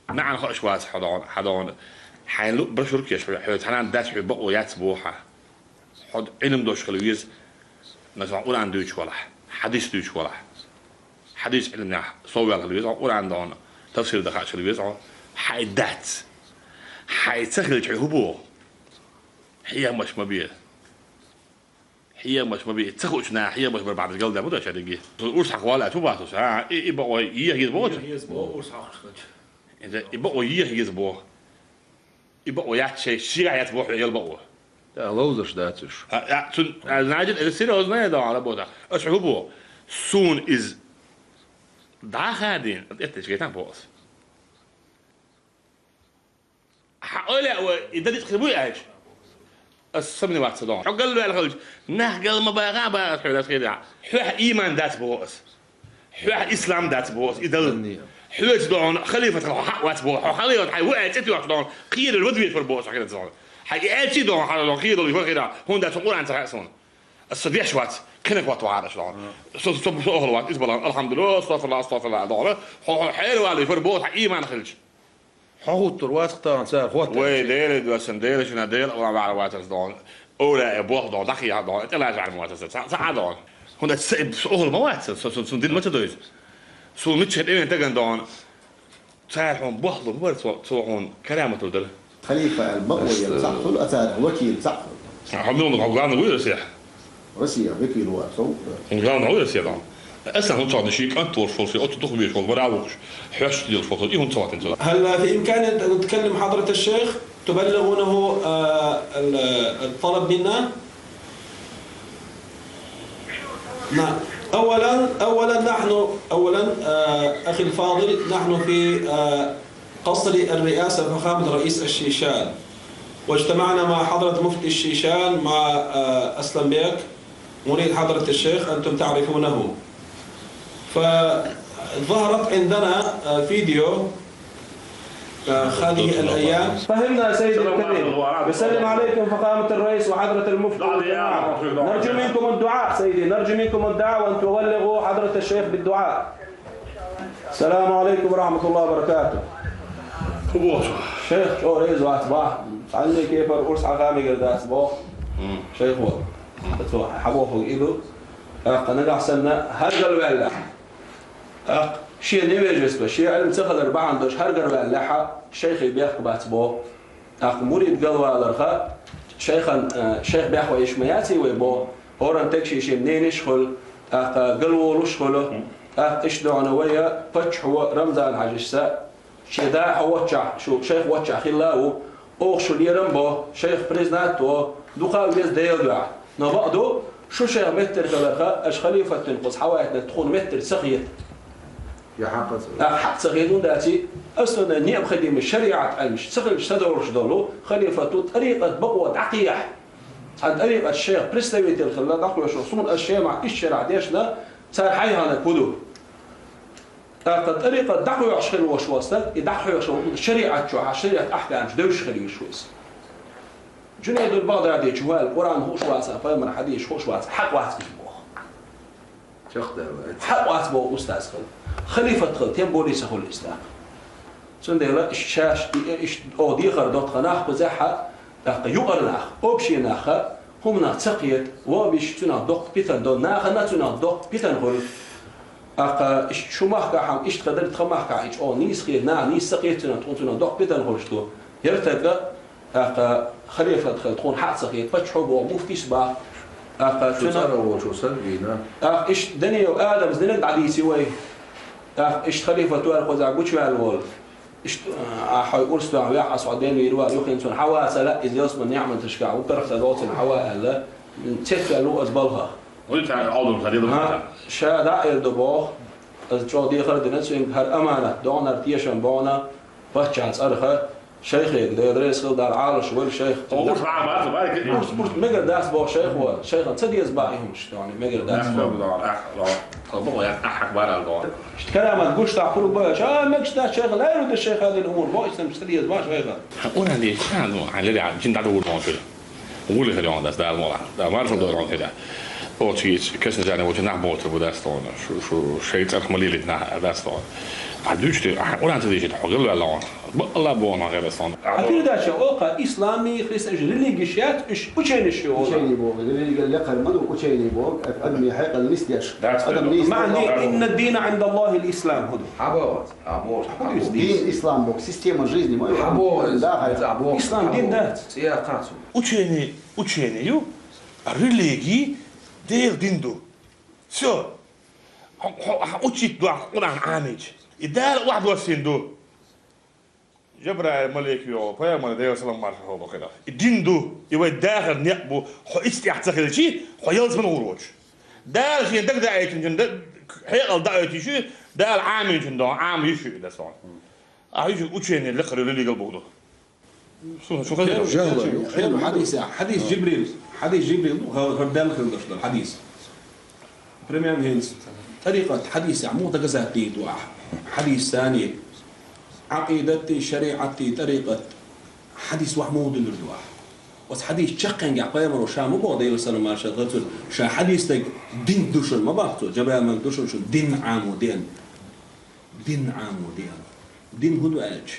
МаьӀна хууш вац хьо дона, хьо дона. Хьайн лу брошюрка еш хьо, хьо цхьанна дац хьо бакъо яц боху хьан. Хьо Ӏилма дош хила веза, масала, Къуръан дуьйцуш валахь, хьадис дуьйцуш валахь. Хьадис Ӏилманехь сов ваьлла хила веза, хьо Къуръан дона, тафсир дан хууш хила веза хьо. Хьайн дац. Хьайн ца хилча хьо хӀун боху? Хьехамаш ма бе. Хьехамаш ма бе, ца хуучу наха хьехамаш бар бахьана галдаьлла ма ду аша дерриге. Урс хьакха вала аьлча хӀун боху аса? А, и, и бакъо еха еза боху? Еха еза боху, урс хьакхаш хилча. И, и бакъо еха еза боху. И бакъо яц шайн, шегахь яц боху, хьо ел бакъо. Да, ловзарш дац уьш. А, а, цун, а, значит, это серьёзная, да, работа. Аса хӀун боху? Суна иза дӀа а хадийна, эттачу гайтам боху аса. Хьан ойла а вай, и дан дицкъа хир буй аьлча? Ас сомневаться дон. Хьо галваьлла хилча, нах гал ма баха а баха ас хьоьга дас хир яхь. Хьоьх ийман дац боху ас. Хьоьх ислам дац боху ас, и дала. Хьоьца дон халифат хьо хьаъ вац боху. Хьо халифат хьайн ву аьлла цӀе тоьхча дон, кхерар вадвеш вара боху ас хӀокхуьнца дон. Хьайн и аьлчи дон, хьан дон, кхерар вадвеш вара хӀокхуьнца. ХӀунда аьлча Къуръан ца хаьа суна. Аса деш вац, кхинах ватта вахьара аша дон. Со, со, со, со охьа вац, иза балан, алхьамдулиллахӀ, астагфируллахӀ, астагфируллахӀ, дон. Хьо, хьо хьеравалле вара боху хьан ийман хилча. Хьо хӀуттур вац-кх тахана цара хӀотта. Вай, Деле доьссина, Деле шина, Дела Къуръан бахьара вац аса дон. Овлаье боху дон, дӀахьехьа дон, тӀелаьжа ваьхьар ма вац аса, цхьа, цхьа а дон. ХӀунда аьлча со, со охьа ма вац аса, со, со, со, цуьнан дин ма ца дойзу. Суна миччахь тӀевен тагана дон. Цара хьуна бохлур бара цо, цо хьуна караматалла дара. Халифа аьлла бакъо ян цхьаъ хуьлу, а царах вакил цхьаъ хуьлу. Хьо мила хьо главный вуй Россехь? Россехь векил ву аса. Хьуна главный вуй Россехь дон. Аса хӀун цхьа шен кӀант волуш волу, шен оццу дукха веш волу, вара а вукхуш, хьоьшуш дилуш волу, и хӀун ца ватина цо? هل في إمكاننا أن نتكلم حضرة الشيخ؟ تبلغونه، آه، ال-، الطلب منا؟ نعم. أولًا، أولًا نحن، أولًا، آه، أخي الفاضل، نحن في، آه، قصر الرئاسة فخامة رئيس الشيشان، واجتمعنا مع حضرة مفتي الشيشان مع، آه، أسلم بيك مريد حضرة الشيخ، أنتم تعرفونه. فظهرت عندنا، آه، فيديو هذه الأيام. فهمنا سيدي الكريم. بسلم عليكم فخامة الرئيس وحضرة المفتي والجماعة. نرجو منكم الدعاء سيدي، نرجو منكم الدعاء وأن تبلغوا حضرة الشيخ بالدعاء. السلام عليكم ورحمة الله وبركاته. Шейх, чӀогӀа реза вац боху. Цхьанне кепара урс хьаха мегар дац боху. Шейх ву. Цо хьабохург и ду. ТӀаккха нагахь санна хӀара галваьллехь, тӀаккха шен невежество, шен Ӏилма ца хилар бахьана долуш хӀара галваьллехь, шайхе бехк бац боху. ТӀаккха мурид галваларха, шайхан, э, шайх бехк беш ма яций вай боху. ХӀоранна тегаши шен ненаш а хуьлу, тӀаккха галволуш а хуьлу. ТӀаккха иштта дуьхьал вай паччахьо Рамзан-Хьаьжас шен да хьо волчохь, шу шайх волчохь хилла а ву, оха шу лерам а бо, шайх признать а до, дукха а веза Делан дуьхьа. Но бакъду, шу шайх меттара хиларха, аша халифат дина кхуза хьавайтинарг тхуна меттара ца хета. Я хьакъ ца. А, хьакъ ца хета, хӀунда аьлча, аслан необходимый шариӀат Ӏилмаш ца хилча ца долуш долу, халифато тӀарикъат бакъо дӀакхехьа. Цхьана тӀарикъат шайх представитель хилла дӀакхоьхьуш, суна аса шемахь иштта шарахь дешна, цара хьайхьанарг хӀун ду? ТӀаккха тӀарикъат дӀакхоьхьуш хилла волуш волу стаг, и дӀакхоьхьуш волу шариӀат чохь, шариӀат ахкамаш девзаш хилла йиш ву иза. Джунайдул БагӀдадичо ваьлла, Къуръан хууш вац, пайхамар хьадисаш хууш вац, хьакъ вац иза боху. Чекхдала. Хьакъ вац боху устаз хилла. Халифат хилла, тем более ца хуьлу иза тӀаккха. Цундела иштта шаьш, и, иштта оха дехар доттагӀа нах кхузахь, тӀаккха юкъара нах, общий нах, хӀуманах ца кхета, вовшашца цуьнах доккха питана до, нахана цуьнах доккха питана хуьлу. ТӀаккха иштта шу махкахь хьан, иштта хадара тхан махкахь и чӀогӀа нийса хета, наха нийса ца кхета цуьнах, тхуна цуьнах доккха питана хуьлуш ду. ХӀара стаг, тӀаккха халифат хилла тхуна хьакъ ца хета, паччахьо боху, муфтис боху. ТӀаккха цуьнан цӀарах волчо саг вийна. ТӀаккха иштта Даниил Адамс динарг дӀадийци вай. ТӀаккха иштта халифат вара кхузахь гучуваьлла волу. Иштта, а, хьой урс ваьхьа ваьхьа, аса хьо ден вийр вара, юххе цунна хьаваца лаьа, иза ялсаман неӀматашкахь ву, карахь ца долу цунна хьава аьлла, цецваьлла ву аса балхах. Вуй цара Ӏовдал хадийла ву цара. Ша дӀа а эр ду боху, аса чӀогӀа дехар а дина цуьнга, хӀара аманат догӀна, хӀара тешам богӀна, паччахьан цӀарах, шайхега, Дела реза хила Дала, Ӏалаш вара шайх. Оха уьш ваьхьа бац, баркалла. Урс, урс мегар дац боху шайхо, шайхан ца деза боху и хӀумаш, мегар дац. Ахь боху, ахь боху. Карамат гуш тахь пурба баьлча, а, мегаш дац шайхана, ла юридду шайху хазихил умур, бо, иштта ца деза боху шайхана. Хьан Къуръан дийша, хьан, ну, хьан леррина, жин дӀадугӀур ма хир. Вули хир йогӀун дац, Дала мукъалахь. Дала маршалла дойла хьуна хир. Оцу кеч-, кешнашкахь волчу нах боцург бу дац тхуна. Шу, шу, шайн цӀарах ма лелийта нах дац тхуна. Ахь дуьйцуш дерг, ахь Къуръан ца дийшийта, хьо гӀелваьлла хьуна. Бакъалла боху нах гӀелац тхуна. Хьан передача оха исламий, христиан, уьш религиш яц, уьш учениш ю оха. Учени боху, религия лекхар ма ду, учени боху, адамийн хьекъал нисдеш. Дац, адам дац. Нийса маъни, инна ад-дина гӀиндаллахил ислам хӀун ду? Хьан боху? Хьан боху? Хьан боху? Дин ислам боху, система жизни ма ю. Хьан боху? Да, хьан боху? Ислам дин дац. ЦӀе яьккхина цо. Учени, учени ю, а религи Делан дин ду. Всё. Хьо, хьо, хьо учить ду ахь Къуръан Ӏамийча. И Дала охьадоссийна ду. Жабраил малик йогӀу, пайхамар, Делан салам маршалла хилда цунна. И дин ду, и вай дахар некъ бу, хьо иццехь ца хилчи, хьо ялсамане гӀур воцуш. Дала шен дага даийтинчун, да-, хьекъал даийтиш ю, Дала Ӏамийначун догӀу, Ӏама йиш ю и дац хьуна. Ахь йиш ю учени лекхаре религал буху ду. Шу, шу хаза. Жахла ю. Хьадис, хьадис Жибрил, хьадис Жибрил, хӀа-, хӀара Далла хила долуш долу хьадис. Примерно хӀинца. ТӀарикъат хьадисехь муха доказать дийр ду ахь? Хьадис саний, Ӏакъидатти, шариӀатти, тӀарикъат, хьадис вахь муха дуьллур ду ахь? Оцу хьадис чаккхенгехь пайхамаро ша ма боху, Делан салам маршалла хилда цунна, ша хьадис дерг дин ду шуна ма боху цо, Жабраил малик ду шуна, шуна дин Ӏамо деана. Дин Ӏамо деана. Дин хӀун ду аьлча?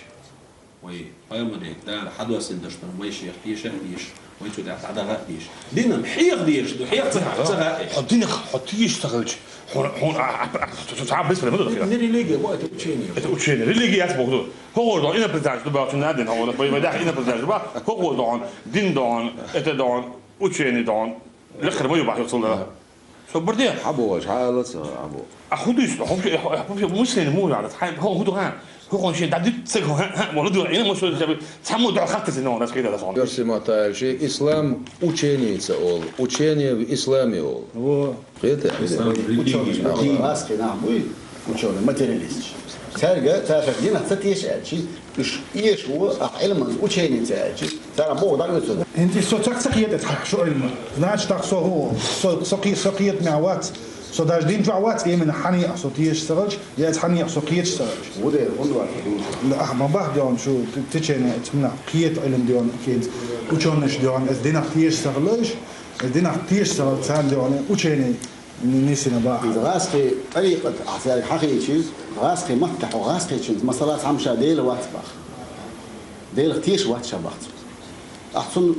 Вай пайхамаре Дала хьадоссина дашна, вай шех теша а теша, вай цу тӀехь дӀадагӀа а деша. Динам хьеха дезаш ду, хьеха ца хаьа, ца хаьа. Хьо динах, хьо теша ца хилча, хьо, хьо, а, а, а, цу, цу, цу, а, беспредел ма ду хьо. Не религия, бо, это учение. Это учение. Религия яц боху ду. ХӀокхо догӀун инопрезач ду боху, цу надин хӀокхо, вай, вай дахь инопрезач ду боху. ХӀокхо догӀун, дин догӀун, это догӀун, учение догӀун. Лекхар ма ю боху цул дала. Собар де. Хьан боху, хьан ала ца, хьан боху. А хӀун дуьйцу, хьо, хьо, хьо, хьо, муслим муха ваьлла, хьан, хьо хӀун ду хан? ХӀокхунна шен дӀадуьту ца, хьан, хьан, вала ду, ина муслим, цхьаммо дӀа хаттар ца ногӀу, нас кхета ца. Перси матаевич, ислам ученица ол, учение в исламе ол. Во. Кхета? Ислам религия. Учёный. Материалист. Цаьрга, цаьршак динах ца теша аьлчи, уьш эшо, ахь Ӏилманца ученица аьлчи, цара боху дӀа оьцу. ХӀинца со цхьаъ ца кхета тхьакха шу Ӏилма. Значит, тхьакха со хӀу, со, со кхе-, со кхетамехь вац. Со даже дин чохь вац именно хьан екъа со тешаш ца хилча, я хьан екъа со кхеташ ца хилча. Ву дера, хӀунда вац дин чохь? Ахьа ма бахьа деана шу течение, эцмина кхета Ӏилма деана, кхета учёныш деана, эс динах тешаш ца хилча, эс динах тешаш ца хилча, царна деана учение нисина бахьа. Иза гӀазкхи тӀарикъат, ахьа цаьрга хьахийча иза, гӀазкхи маттахь, хьо гӀазкхичунца масала цхьамма ша Дела вац бах. Делах теша вац ша бах цо. Ахьа цунна,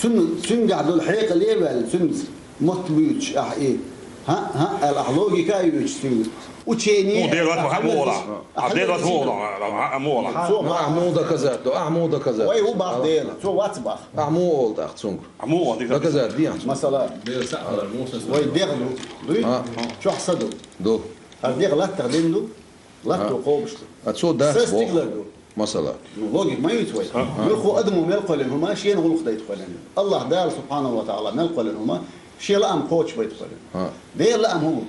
цунна, цуьнгахь долу хьекъале а ваьлла, цуьнца мотт буьйцуш ахьа и. ХӀаъ, хӀаъ, аьлла, ахьа логика а юьйцуш цуьнга. Учение. Ну, Дела вац, ахьа муха вац. Ахьа Дела вац, муха вац. Цо Ну, ахьа муха доказать до, ахьа муха доказать. Вай ву бах Дела, цо вац бах. Ахьа муха олу тӀаккха цуьнга? Ахьа муха олу, доказать де ахьа цуьнга. Масала, вай дегӀ ду, дуй? А. Чохь са ду. Ду. ХӀара дегӀ латтах дина ду, латто кхобуш ду. А цо дац боху. Са стигалара ду. Масала. Ну, логика ма юьйцу вай. Муьлхха адамо мел кхоьллина хӀума шена гӀуллакх дайта кхоьллина. Аллахь Дала, субхьанаху ва таӀала, мел кхоьллина хӀума шен лаам кхочуш байта кхоьллина. Делан лаам хӀун ву?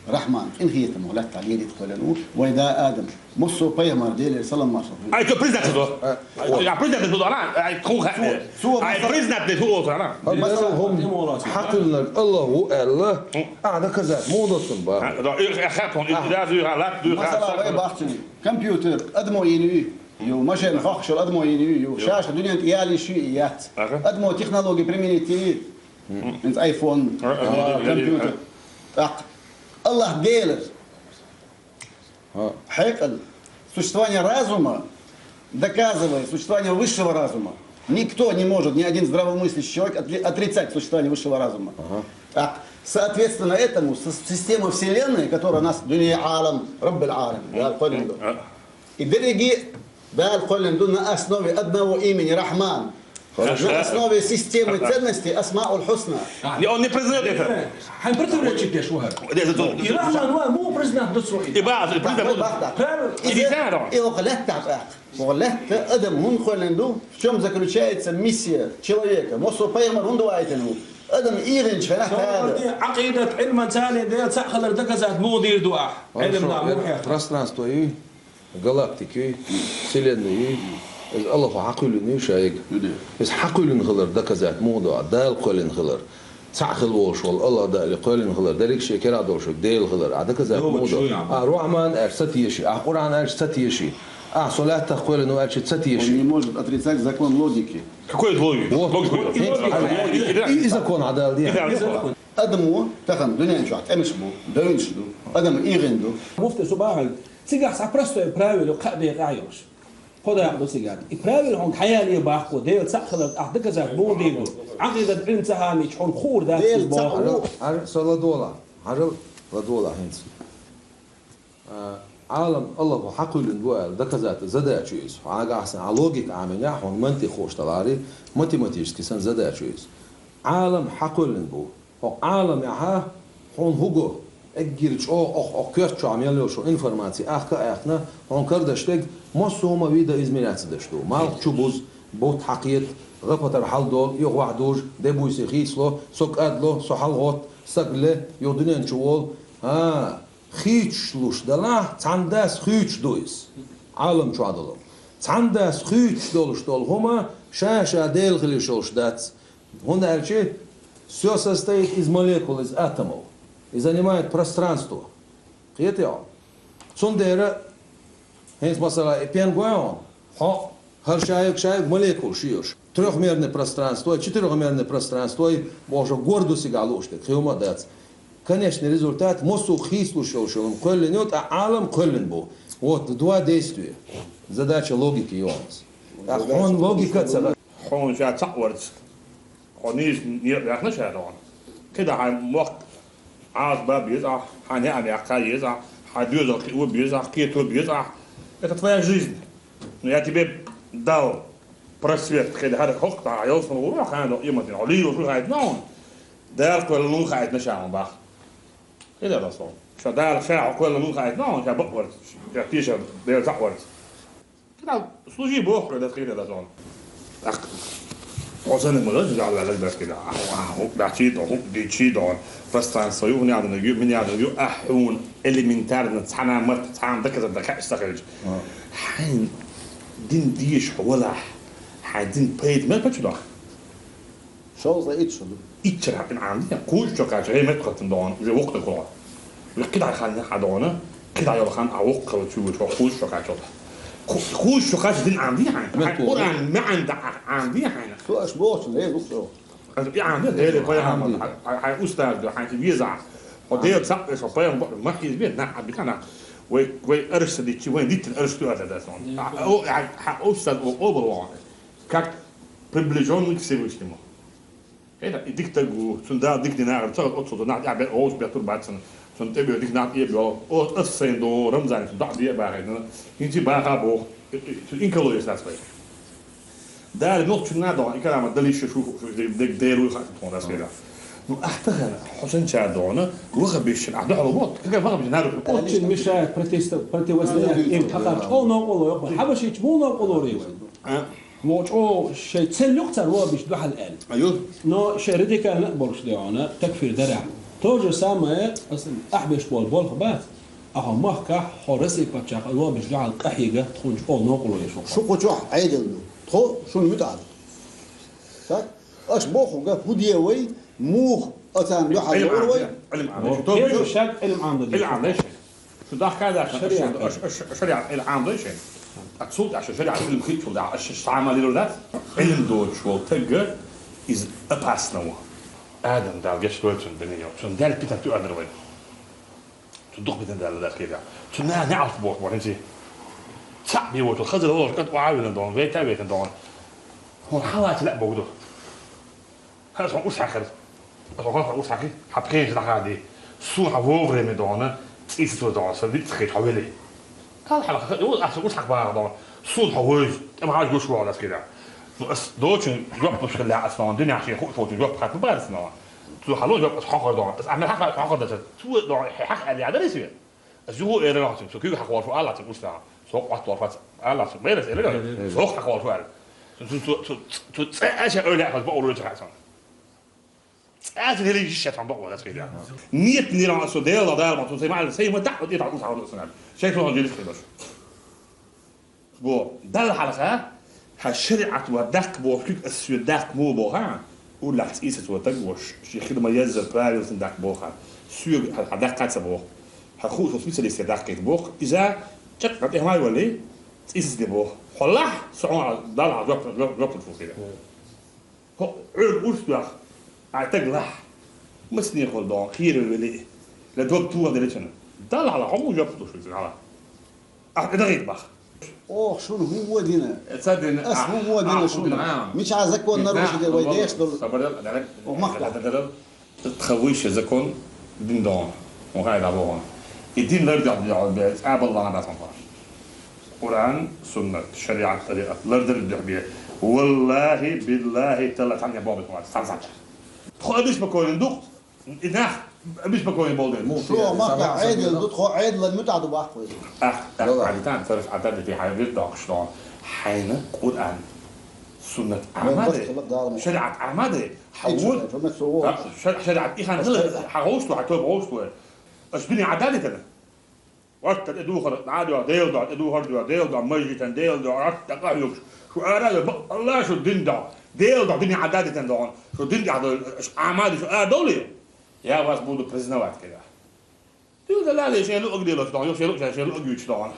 Рахьман, къинхетам ву, лаьттахь лелийта кхоьллина ву вай да Адам. Массо а пайхамар, Делера салам маршалла хуьлда. Ай, цо признаться до. Ай, признаться до, ана, ай, тхуна хаьа. Цо, цо, ай, масала, признать де, хӀун олу, ана? Масала, хӀума хьакхуьллинарг Аллахь ву аьлла, ахьа доказать муха до цунна бах? А, да, и, и, хаттон, и, а, даже, и, латта, дуй, масала, вай бах цуьнга. Компьютер адамо йина ю, ю, машен хохкуш йолу адамо йина ю, ю, ю. Шаьш дуьнен тӀе яла йиш ю и яц. Аха. Адамо технологи применить йина ю. ХӀинца айфон, а, а, а, компьютер. А. ТӀаккха Аллахь Делера хьекъал, существование разума доказывает существование высшего разума. Никто не может, ни один здравомыслящий человек отли-, отрицать существование высшего разума. Ага. Так, соответственно этому, с-, система Вселенной, которая у нас, дуьне Ӏалам, Раббул Ӏалам, да, кхоьллина ду. И дерриге Дала кхоьллина ду на основе одного имени Рахман. Хорошо. На основе системы ценностей Асмаул Хусна. Не, он не признает это. Хьайн противоречит деш ву хӀара. И Рахман ван муха признать ду цо? И ба, признать ду. Правильно. И дизайн. И оха лаьттахь тӀаккха. Оха лаьтта адам хӀунда кхоьллина ду? В чём заключается миссия человека? Массо а пайхамар хӀунда ваийтина ву? Адам ийгӀинчу хенахь тӀаккха. Ӏакъидат, Ӏилман царна Дела цхьаъ хилар доказать муха дийр ду ахь? Хорошо. Ӏилман нах муха хьехна? Пространство ю? Галактика ю, вселенная ю, иза Аллахьо хьакхуьллина ю шайга. Иза хьакхуьллина хилар доказать муха до, Дала кхоьллина хилар. Цхьаъ хила волуш волу Аллахь Дала кхоьллина хилар, дерриг шен керахь долуш Дела хилар. Ахьа доказать муха до? Ахьа Рахьман аьлча ца теший, ахьа Къуръан аьлча ца теший, ахьа со лаьттах кхоьллина ву аьлча ца теший. Он не может отрицать закон логики. Какой логики? Вот. Логика. И, и закон Ӏадала де. Адамо тахана дуьнен чохь тӀемаш бу, девнаш ду, адам ийгӀина ду. Муфти, со бахьана, цигахь цхьа простое правило кхаа декъехь йолуш. Кхо дакъа ду цигахь. И правило хьуна хьаяле бахко, Дела цхьаъ хилар ахь доказать муха дийр ду? Ӏакъидат Ӏилма ца хьамийча хьуна хуур дац иза боху. ХӀара, хӀара со ладогӀалахь, хӀара ладогӀалахь хӀинца. А, Ӏалам Аллахьо хьакхуьллина бу аьлла доказать дан задача ю иза. Хьо агахь сан, хьан логика Ӏамийнехь, хьуна мантикъ хууш даларе, математически сан задача ю иза. Ӏалам хьакхуьллина бу. ХӀокху Ӏаламехьа хьуна хӀун го? Эггара чӀогӀа оху, оху коьрта чохь мел йолу шун информаци ахка а аьккхина, хьуна карадаш дерг массо а хӀума видоизменяться деш ду. Малх чу буза, бутт хьакхета, гӀа-патар хьалдолу, юха вахьа дужа, де буьйса хийцало, со кӀадло, со хьалагӀотта, стаг ле, юха дуьнен чу волу. ХӀа, хийцалуш далахь, цхьана дас хуьйцуш ду иза. Ӏалам чохь долу. Цхьана дас хуьйцуш долуш долу хӀума ша-ша Дела хила йиш йолуш дац. ХӀунда аьлча всё состоит из молекул, из атомов. И занимает пространство. Кхетий хьо? Цундела хӀинца, масала, и пен гой хьуна, хьо, хӀара шайга, шайга молекулаш ю уьш. Трёхмерное пространство, четырёхмерное пространство, бохуш, гор ду цигахь лууш дерг, кхин хӀума а дац. Конечный результат, массо а хийцалуш йолуш йолу кхоьллина ю, ткъа Ӏалам кхоьллина бу. Вот, два действия. Задача логики ю хьуна. ТӀаккха хьуна логика а ца Хьуна ша цхьаъ варца, хьо нийса некъ яхна ша догӀу. КхидӀа хьайн мохк Ӏазап бан беза ахь, хьан неӀан яккха еза ахь, хьан доьзал кхио беза ахь, кхето беза ахь. Это твоя жизнь. Но я тебе дал просвет, кхидӀа хӀара хӀокху тӀехь ялсамане гӀур ваха хьан докъа ийматина, хьо лийла хӀума хаийтина хьуна. Дала кхоьллина хӀума хаийтина ша хьуна бах. ХӀида, Расул. Ша Дала ша хьо кхоьллина хӀума хаийтина хьуна, ша бакъ варца, ша тешар Дела цхьаъ варца. КхидӀа служи Богу, хьо дас хилла дас он. ТӀаккха хьо санна ма лаза, Алла лаза баьхкина. Ахь, ахь, хӀуъ дачи дон, хӀуъ дичи дон. Пространство ю, хӀун ядан ю, мин ядан ю, ахь хьуна элементарно цхьана а матта, цхьана а доказать дан кхаьчча ца хилча. А. Хьайн дин деша хьо валахь, хьайн дин пайда мел пачу дохь? Шовзткъа итт шу ду. Итт шера хьакъин Ӏамди, кхузткъа шу кхача, гӀемет кхоттун догӀун, уже воккха кулгӀа. Уже кхидӀа хан хьа догӀун, кхидӀа йола хан а воккха хила чу вуч, кхузткъа шу кхача. Кху-, кхузткъа шу кхача дин Ӏамди хьайна. Хьай Къуръан маӀан да Ӏамди хьайна. Цо аш бохучун лер вух шо. Аш и Ӏамди, Дела пайхамар, хьай, хьай устаз ду, хьай веза. Хьо Дела цхьаъ веш, хьо пайхамар, махкиз бе, нах Ӏабитана. Вай, вай арш са дичи, вай диттин арш ду ада дасон. Хьа, о, хьа, хьа устаз о, о, бал вон. Как приближённый к Всевышнему. ХӀета, и дика таг ву, цун Дала дика дина, ца оццул нах тӀехь бе-, овш беттур бацана, цун тӀе бе дика нах тӀе бе, о, ас сайн до, Рамзан, цун дӀа бе бахайна, хӀинци баха бох, и, и, цун инкало есть нас вай. Дали нохчун на дон, и карама дали шу, шу, шу, де, де, де, руй хат тон дас бега. Ну, ахтахан, Хусен ча дона, ваха бишин, а дохло вот, как ваха бишин, надо. Очень мешает протеста-, противостоять им татар. Чо нокъоло, хабашич му нокъоло рей. А? Мо чо шей цел юкъ цар вабиш духьал эл. Аю. Но шей радикально борш деона, такфир дара. То же самое, ас-, ахбеш бол, бол хабат. Ахо махка, хо Россия пачах, вабиш духьал къахига, тхунч о нокъоло ешо. Шу кучо айдел ду. Тхо шун мутад. Так? Аш боху га худевой, мух, ацан духьал Илм лорвой. Ам, илм ам. Первый шаг илм ам да. Илм ам да. Шу дахка да, шариат. Аш, аш, шариат, ил Ӏам дой шен. Ацул да, шу шариат, илм хит чул да, аш, аш, сама лиру да. Илм дочь вол тагга из опасного. Адам дал геш дой цун дени йо. Цун дал питан ту адрвай. Цун дух питан дал да кеда. Цун на, на алф бох, бох, инси. Ца би вот, хазар лор, кат уавина дон, вейта вейта дон. Хо халат ла богду. Хьа сон уж хьакхар. Сон хьа уж хьакхи. Хьа пхенаш дахади. Су хьа вовремя дона. Цис то дона. Са вит хит хьа вели. Кал хьа хьа, ю, ас уж хьак баа дона. Су хьа вой. Тем хьа гуш вала скида. Ну, ас дочун жоп пуш хила ас нон. Дуня хи ху фоту жоп хат барс нон. Цу хало жоп ас хакар дона. Ас амел хак хакар да. Цу дона хак али адари сиве. Зугу эрен ахтим, со куьг хьакхолфу аллатим уста. Со къоттолфац аллатим. Берес эле. Со хьакхолфу ал. Цу, цу, цу, цу, цу, цу, цу, аша оля хаз бо оруч хасан. Цази хели жиш шатан бо вала скида. Нет, не ран со дела да, ма, со сей ма, сей ма так, вот это уж хавду сана. Шей со жили скидаш. Бо, дал хьалха, хьа шариат ва дакъ бо, хик ас су дакъ мо бо, ха? Уллах цӀисас ва таг вош, ши хидма язза правилсин дакъ бо, ха? Суег хьа, хьа дакъ ца бо. Хьа ху со специалист дакъ кет бо. Иза чак кат эхмай вали, цӀисас де бо. Холлах, со дал хьа жоп, жоп, жоп фу хида. Хо, ур, урс дуах. Ай таг лах. Масни хол дон, хир вели. Ла дог туа делечен. Дал хьа, хому жоп фу хида. Ахь дагӀийт бах. Ох, шуна хӀун во дина? Ца дина, ас хӀун во дина шуна? Мича закон нарушили вай деш дол? О, махка. Тха выше закон дин дон. Он хай да богон. И дин лар да бе, абал ла да сон. Къуръан, суннат, шариат, тарикъат, лар да бе. Валлахи, биллахи, талла, там я бобит мат. Сам сам. Тхо обеспокоен дух. И нах обеспокоен бол ден. Шо махка Ӏедал ду, тхо Ӏедалан мутӀахьа ду бахк вай. Ах, ах, Ӏадитан, цараш Ӏададити хьайвир дохуш дон. Хьайна Къуръан, суннат Ахьмаде, шариат Ахьмаде, хьавур, шар-, шариат ихан хила, хьагъовш ду, хьатоб гъовш ду. Аш дуьне Ӏададитана. Ватта тӀе духар, нӀадуа, Дела дуа, тӀе духар дуа, Дела дуа, мажитан, Дела дуа, атта къахьюкш. Шу ара да, бакъ Аллах шу дин да. Дела дуа, дин Ӏададитан дон. Шу дин да, аш Ахьмаде шу ара довли. Я вас буду признавать, когда. Ту да лале шен луъаг делаш дон, шен луъаг, шен луъаг юч дон.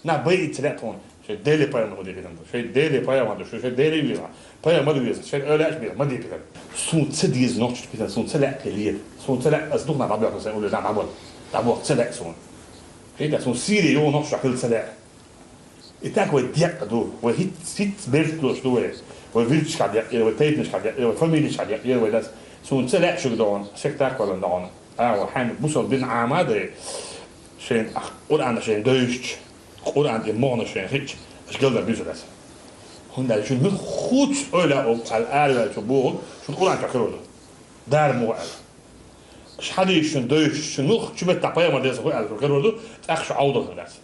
На бай ицле тон. Шен Дела пайхамар ма дипитан. Шен Дела пайхамар ду, шен Дела вира. Пайхамар вира, шен оьлеш бира, ма дипитан. Сун ца диз нохч питан, сун ца ле пеле. Сун ца ле, ас духна бабла сан уле на бабла. Бабла ца ле сун. Хита сун Сирия ё нохч хил ца ле. И так вай декъ ду, вай хит, хит бертош ду вай. Вай вирчка декъ, вай тайпничка декъ, вай фамиличка декъ, вай дас. Сун ца ле шуг дон, сектак валан дон. А, ва хьан бусал дин Ахьмаде, шен ах, Къуръан шен дойшч, Къуръан и мона шен хич, аш галда бизурас. Хунда шун мил хуч ойла об ал арвел чу бу, шун Къуръан чу хироду. Дар му ал. Аш хадиш шун дойшч, шун мил хуч бет тапая ма деза хуй ал хироду, так шу аудо хирас.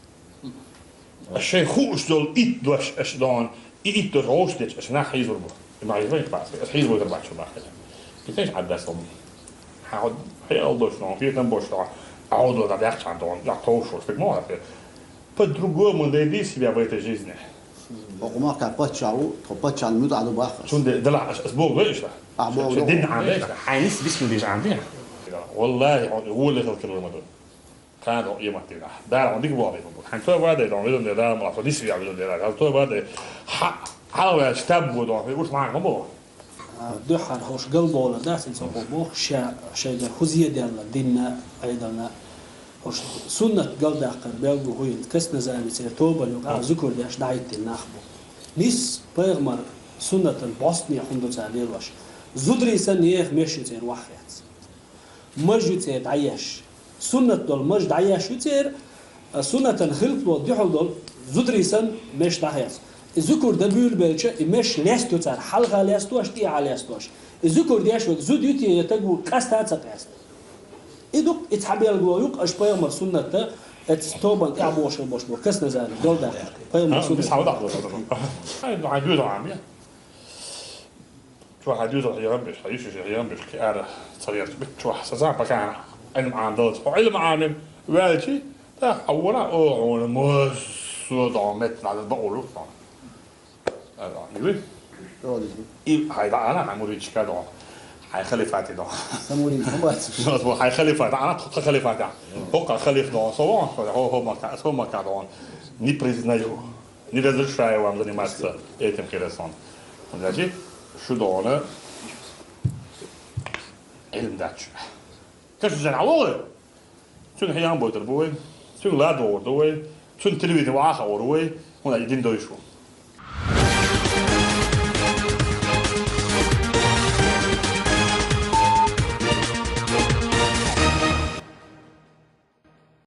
Аш шен хуч дол ит дош аш дон, и ит дош гъош деч, аш нах хизур бу. Ма хизур пас, аш хизур бу бачу бахе. Итеш аддас ом. Хьа хьи алдош нон, фиртан бош нон. Аудо да бяхчан дон, я тоушо, спек мо. По-другому найди себя в этой жизни. Хьо махкара паччахь ву, тхо паччахьна муьтӀахь ду баккха. Цундела делахь аш ас богу вай иштта. А, богу. Дин Ӏан деш, хьайнис бисмилла деш Ӏан де. Валлахи, хьо гӀоле хила километр. Кхана дон къемат дийнахь. Дала хьуна дика боху бу. Хьайн тоба дай дон, везан де Дала мала, хьо дисве везан де Дала. Хьал тоба дай. Хьа, хьалваьлча таб бу дон, хьуна уьш махка ма бу. А, дуьххьара хӀорш галбовлар дац, цо боху, ша шайгара хӀу зе даьлла, динна, Ӏедална. ХӀорш суннат галдаккхар белгало хӀу ю, касна замица тобан юкъа зукар деш дӀахӀиттина нах бу. Нийса пайхамар суннатан бӀостанехьа хӀума ду цара лелош. Зударий санна еха меш ю церан ваххьец. Маж ю церан дӀаеш. Суннат долу маж дӀаеш ю церан, а, суннатан хилаф долу, дуьхьал долу зударий санна меш дӀахецна. И зукар дан буьйлабелча, и меш лестаю цара, хьалха лестош, тӀехьа лестош. И зукар деш верг зуда ю те, я таг ву, къаста а ца къаьста. И ду-кх, и цхьа белгало ю-кх аша пайхамар суннатта, эцу тобанна тӀехь бохуш хила болуш бу, касна замица, галдаккхар. Пайхамар суннат. Хьайн дуьйцу Ӏамия. Чохь хьан дуьйцу хьехам беш, хьан йиш хьехам беш, кхин ара ца гӀерташ бит чохь. Сан цхьа пакхана Ӏилма Ӏамадалц. Хьо Ӏилма Ӏамина ваьлчи, тӀаккха хьан вара оха хьуна массо а догӀу метта нах бакъо луш хьуна. Ара, юй? И хьай дӀаала хьан муридашка догӀу. Хьай халифате догӀу. Сан мурид хьан бац? Хьай халифа дӀаала, тхо халифа дӀа. ХӀокху халифа догӀу. Со вон, хьо, хӀо, хӀо мака, со мака догӀу. Не признаю. Не разрешаю вам заниматься этим хересом. Значит, шу догӀана Ӏилма дац. Каш зен хьан вогӀу? Цуьнан хьехам бойтур бу вай, цуьнан лада вогӀур ду вай, цуьнан телевидение ваха вогӀур вай, хӀунда и дин дойш ву.